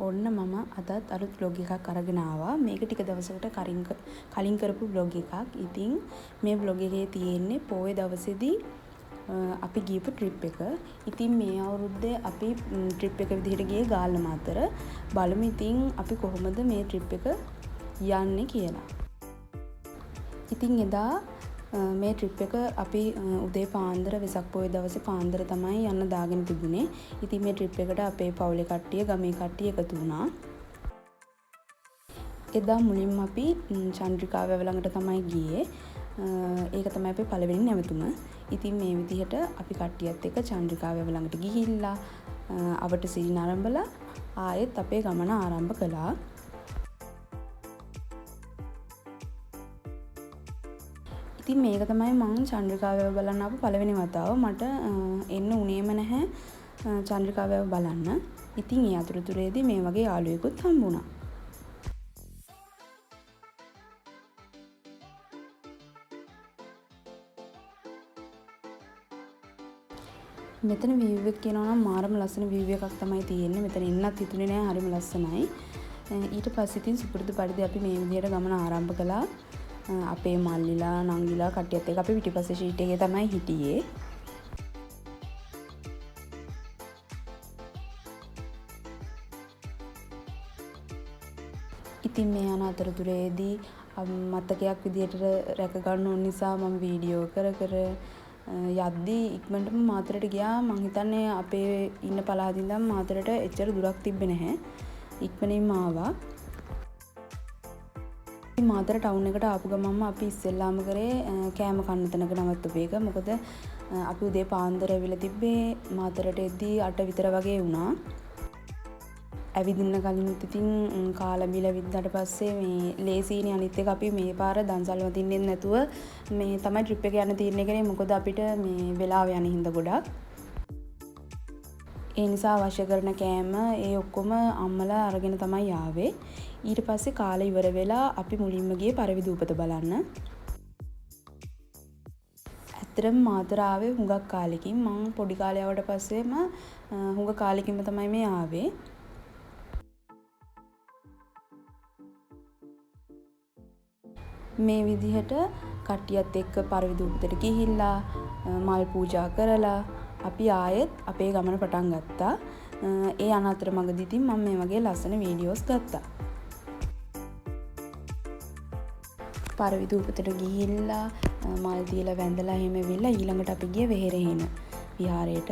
ඔන්න මම අදත් අලුත් ව්ලොග් එකක් අරගෙන ආවා. මේක ටික දවසකට කලින් කරපු ව්ලොග් එකක්. ඉතින් මේ ව්ලොග් එකේ තියෙන්නේ පොය දවසේදී අපි ගියපු ට්‍රිප් එක. ඉතින් මේ අවුරුද්දේ අපි ට්‍රිප් එක විදිහට ගියේ ගාල්ල මාතර. බලමු ඉතින් අපි කොහොමද මේ ට්‍රිප් එක යන්නේ කියලා. ඉතින් එදා මේ ට්‍රිප් එක අපි උදේ පාන්දර වෙසක් පොය දවසේ පාන්දර තමයි යන්න දාගෙන තිබුණේ. ඉතින් මේ ට්‍රිප් එකට අපේ පවුලේ කට්ටිය, ගමේ කට්ටිය එකතු වුණා. එදා මුලින්ම අපි චන්ද්‍රිකා වැව ළඟට තමයි ගියේ. ඒක තමයි අපේ පළවෙනි නැවතුම. ඉතින් මේ විදිහට අපි කට්ටියත් එක්ක චන්ද්‍රිකා වැව ළඟට ගිහිල්ලා අවට සිරි නරඹලා ආයෙත් අපේ ගමන ආරම්භ කළා. ඉතින් මේක තමයි මං චන්ද්‍රිකා වැව බලන්න ආපු පළවෙනි වතාව. මට එන්න උනේම නැහැ චන්ද්‍රිකා වැව බලන්න. ඉතින් ඒ අතරතුරේදී මේ වගේ යාළුවෙකුත් හම්බුණා. මෙතන වීව් එක කියනවා නම් මාරම ලස්සන වීව් එකක් තමයි තියෙන්නේ. මෙතන ඉන්නත් හිතුනේ නෑ, හරිම ලස්සනයි. ඊට පස්සේ ඉතින් සුපුරුදු පරිදි අපි මේ විදිහට ගමන ආරම්භ කළා. අපේ මල්ලිලා නංගිලා කට්ටියත් එක්ක අපි පිටිපස්සේ සීට් එකේ තමයි හිටියේ. ඉතින් මේ යන අතරතුරේදී මතකයක් විදිහට රැක ගන්න ඕන නිසා මම වීඩියෝ කර කර යද්දී ඉක්මනටම මාතරට ගියා. මං හිතන්නේ අපේ ඉන්න පළාතේ ඉඳන් මාතරට එච්චර දුරක් තිබ්බේ නැහැ. ඉක්මනින්ම ආවා. මාතර ටවුන් එකට ආපු ගමන්ම අපි ඉස්සෙල්ලාම කරේ කෑම කන්න තැනක නවත්තපු එක. මොකද අපි උදේ පාන්දර ඇවිල්ලා තිබ්බේ මාතරට එද්දී 8 විතර වගේ වුණා. ඇවිදින්න කලිනුත් ඉතින් කාලා බීලා විද්දාට පස්සේ මේ ලේසියිනේ. අනිත් එක අපි මේ පාර දන්සල් වදින්නෙත් නැතුව මේ තමයි ට්‍රිප් එක යන්න තීරණය කරේ. මොකද අපිට මේ වෙලාව යන හින්දා ගොඩක්. ඒ නිසා අවශ්‍ය කරන කෑම ඒ ඔක්කොම අම්මලා අරගෙන තමයි ආවේ. ඊට පස්සේ කාලය ඉවර වෙලා අපි මුලින්ම ගියේ පරවි දූපත බලන්න. ඇත්තටම මාතර ආවේ හුඟක් කාලෙකින්. මං පොඩි කාලේ ආවට පස්සේම හුඟ කාලෙකින්ම තමයි මේ ආවේ. මේ විදිහට කට්ටියත් එක්ක පරවි දූපතට ගිහිල්ලා මල් පූජා කරලා අපි ආයෙත් අපේ ගමන පටන් ගත්තා. ඒ යන අතරමඟදී ඉතින් මම මේ වගේ ලස්සන වීඩියෝස් ගත්තා. පරවි දූපතට ගිහිල්ලා මල් දීලා වැඳලා එහෙම වෙලා ඊළඟට අපි ගියේ වෙහෙරහේන විහාරයට.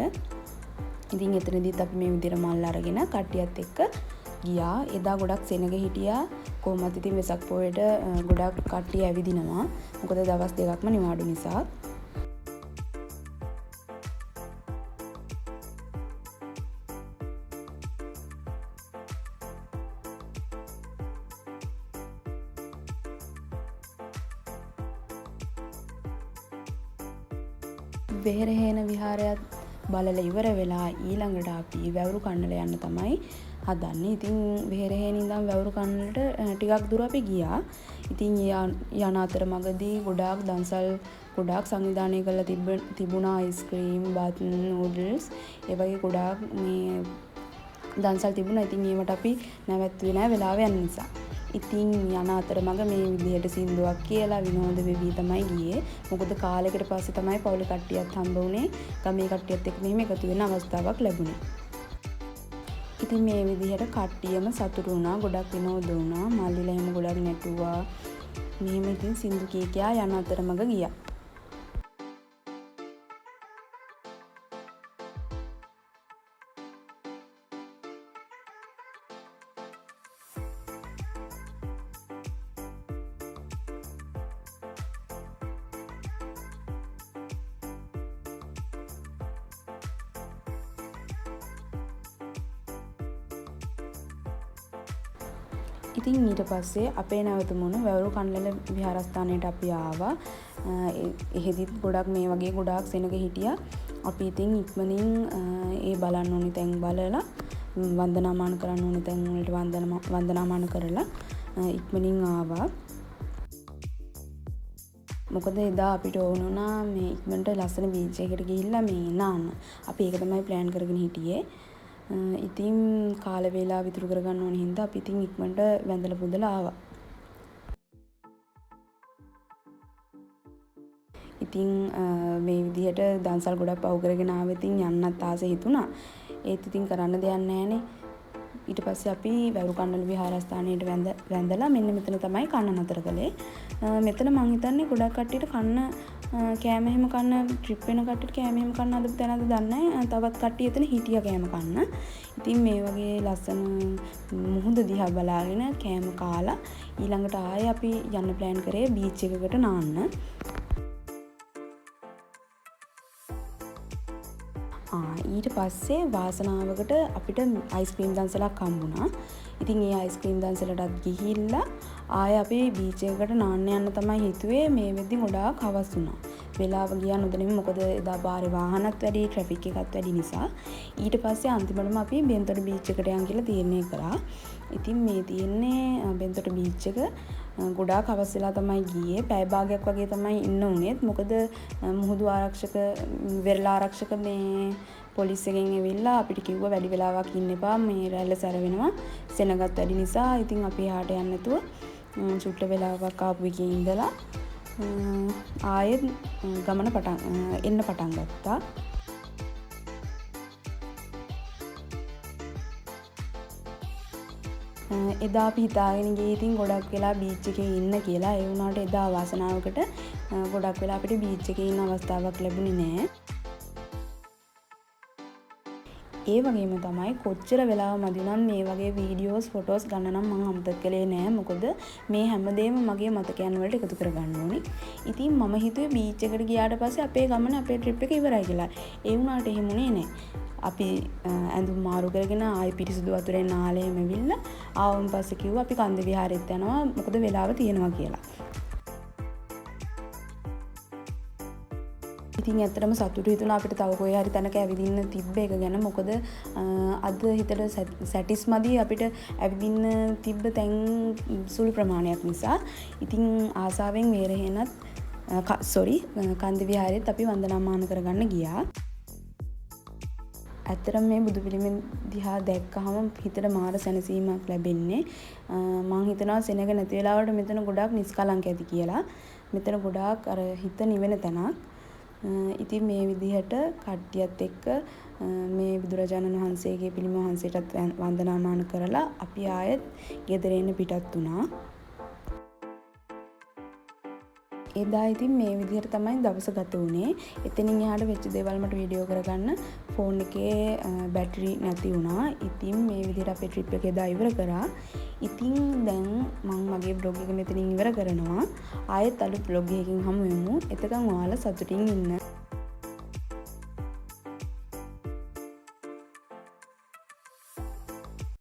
ඉතින් එතනදීත් අපි මේ විදිහට මල් අරගෙන කට්ටියත් එක්ක ගියා. එදා ගොඩක් සෙනග හිටියා. කොහොමත් ඉතින් වෙසක් පොයට ගොඩක් කට්ටිය ඇවිදිනවා. මොකද දවස් දෙකක්ම නිවාඩු නිසා. වෙහෙරහේන විහාරයත් බලලා ඉවර වෙලා ඊළඟට අපි වැවුරු කන්නල යන්න තමයි හදන්නේ. ඉතින් වෙහෙරහේන ඉඳන් වැවුරු කන්නලට ටිකක් දුර අපි ගියා. ඉතින් යන අතරමඟදී ගොඩාක් දන්සල් ගොඩාක් සංවිධානය කරලා තිබුණා. අයිස්ක්‍රීම්, බත්, නූඩල්ස් ඒ වගේ ගොඩාක් මේ දන්සල් තිබුණා. ඉතින් ඒවට අපි නැවැත්තුවේ නෑ වෙලාව යන නිසා. ඉතින් යන අතරමඟ මේ විදිහට සින්දුවක් කියලා විනෝද වෙවි තමයි ගියේ. මොකද කාලෙකට පස්සේ තමයි පවුලේ කට්ටියත් හම්බ වුණේ. ගමේ කට්ටියත් එක්ක මෙහෙම එකතු වෙන අවස්ථාවක් ලැබුණේ. ඉතින් මේ විදිහට කට්ටියම සතුටු වුණා, ගොඩක් විනෝද වුණා, මල්ලිලා එහෙම ගොඩක් නැටුවා. මෙහෙම ඉතින් සින්දු කී කියා යන අතරමඟ ගියා. ඉතින් ඊට පස්සේ අපේ නැවතුම වුණ වැවුරු කන්නල විහාරස්ථානයට අපි ආවා. එහෙදිත් ගොඩක් මේ වගේ ගොඩාක් සෙනග හිටියා. අපි ඉතින් ඉක්මනින් ඒ බලන්න ඕනි තැන් බලලා, වන්දනාමාන කරන්න ඕනි තැන් වලට වන්දනාමාන කරලා ඉක්මනින් ආවා. මොකද එදා අපිට ඕන වුණා මේ ඉක්මනට ලස්සන බීච් එකකට ගිහිල්ලා මේ නාන්න. අපි ඒක තමයි ප්ලෑන් කරගෙන හිටියේ. ඉතින් කාල වේලාව ඉතුරු කරගන්න ඕන හින්දා අපි ඉතින් ඉක්මනට වැඳලා පුදලා ආවා. ඉතින් මේ විදිහට දන්සල් ගොඩක් පහු කරගෙන ආවා. ඉතින් යන්නත් ආස හිතුණා. ඒත් ඉතින් කරන්න දෙයක් නෑනේ. ඊට පස්සේ අපි වැවුරු කන්නල විහාරස්ථානයට වැඳලා මෙන්න මෙතන තමයි කන්න නතර කළේ. මෙතන මං හිතන්නේ ගොඩක් කට්ටියට කන්න කෑම එහෙම කන්න ට්‍රිප් වෙන කට්ටියට කෑම එහෙම කන්න හදපු තැනද දන්නේ නෑ. තවත් කට්ටිය එතන හිටියා කෑම කන්න. ඉතින් මේ වගේ ලස්සන මුහුද දිහා බලාගෙන කෑම කාලා ඊළඟට ආයේ අපි යන්න ප්ලෑන් කරේ බීච් එකකට නාන්න. ඊට පස්සේ වාසනාවකට අපිට අයිස්ක්‍රීම් දන්සලක් හම්බුණා. ඉතින් ඒ අයිස්ක්‍රීම් දන්සලටත් ගිහිල්ලා ආයෙ අපි බීච් එකකට නාන්න යන්න තමයි හිතුවේ. මේ වෙද්දි ගොඩාක් හවස් වුණා. වෙලාව ගියා නොදැනීම, මොකද එදා පාරේ වාහනත් වැඩි, ට්‍රැෆික් එකත් වැඩි නිසා. ඊට පස්සේ අන්තිමටම අපි බෙන්තොට බීච් එකට යන් කියලා තීරණය කරා. ඉතින් මේ තියෙන්නේ බෙන්තොට බීච් එක. ගොඩාක් හවස් වෙලා තමයි ගියේ. පැය භාගයක් වගේ තමයි ඉන්න උනේත්. මොකද මුහුදු ආරක්ෂක, වෙරළ ආරක්ෂක මේ පොලිස් එකෙන් ඇවිල්ලා අපිට කිව්වා වැඩි වෙලාවක් ඉන්න එපා, මේ රැල්ල සැර වෙනවා, සෙනගත් වැඩි නිසා. ඉතින් අපි එහාට යන්නේ නැතුව චුට්ට වෙලාවක් ආපු එකේ ඉඳලා ආයෙත් ගමන එන්න පටන් ගත්තා. එදා අපි හිතාගෙන ගියේ ඉතින් ගොඩක් වෙලා බීච් එකේ ඉන්න කියලා. ඒ වුණාට එදා අවාසනාවකට ගොඩක් වෙලා අපිට බීච් එකේ ඉන්න අවස්ථාවක් ලැබුණේ නෑ. ඒ වගේම තමයි කොච්චර වෙලාව මදි වුණත් මේ වගේ වීඩියෝස් ෆොටෝස් ගන්න නම් මං අමතක කළේ නෑ. මොකද මේ හැමදේම මගේ මතකයන් වලට එකතු කරගන්න ඕනි. ඉතින් මම හිතුවේ බීච් එකට ගියාට පස්සේ අපේ ගමන අපේ ට්‍රිප් එක ඉවරයි කියලා. ඒ වුණාට එහෙම වුණේ නෑ. අපි ඇඳුම් මාරු කරගෙන ආයෙ පිරිසිදු වතුරෙන් නාලා එහෙම ඇවිල්ලා ආවම පස්සේ කිව්වා අපි කන්ද විහාරෙත් යනවා, මොකද වෙලාව තියෙනවා කියලා. ඉතින් ඇත්තටම සතුටු හිතුණා අපිට තව කොහේ හරි තැනක ඇවිදින්න තිබ්බ එක ගැන. මොකද අද හිතට සැටිස්මදි අපිට ඇවිදින්න තිබ්බ තැන් සුළු ප්‍රමාණයක් නිසා. ඉතින් ආසාවෙන් වේරහේනත්, කන්ද විහාරෙත් අපි වන්දනාමාන කරගන්න ගියා. ඇත්තටම මේ බුදු පිළිමේ දිහා දැක්කහම හිතට මාර සැනසීමක් ලැබෙන්නේ. මං හිතනවා සෙනඟ නැති වෙලාවට මෙතන ගොඩාක් නිස්කලංක ඇති කියලා. මෙතන ගොඩාක් අර හිත නිවෙන තැනක්. ඉතින් මේ විදිහට කට්ටියත් එක්ක මේ බුදුරජාණන් වහන්සේගේ පිළිම වහන්සේටත් වන්දනාමාන කරලා අපි ආයෙත් ගෙදර එන්න පිටත් වුණා. එදා ඉතින් මේ විදිහට තමයි දවස ගත වුණේ. එතනින් එහාට වෙච්ච දේවල් මට වීඩියෝ කරගන්න ෆෝන් එකේ බැටරි නැති වුණා. ඉතින් මේ විදිහට අපේ ට්‍රිප් එක එදා ඉවර කරා. ඉතින් දැන් මං මගේ බ්ලොග් එක මෙතනින් ඉවර කරනවා. ආයෙත් අලුත් බ්ලොග් එකකින් හමු වෙමු. එතකන් ඔයාලා සතුටින් ඉන්න.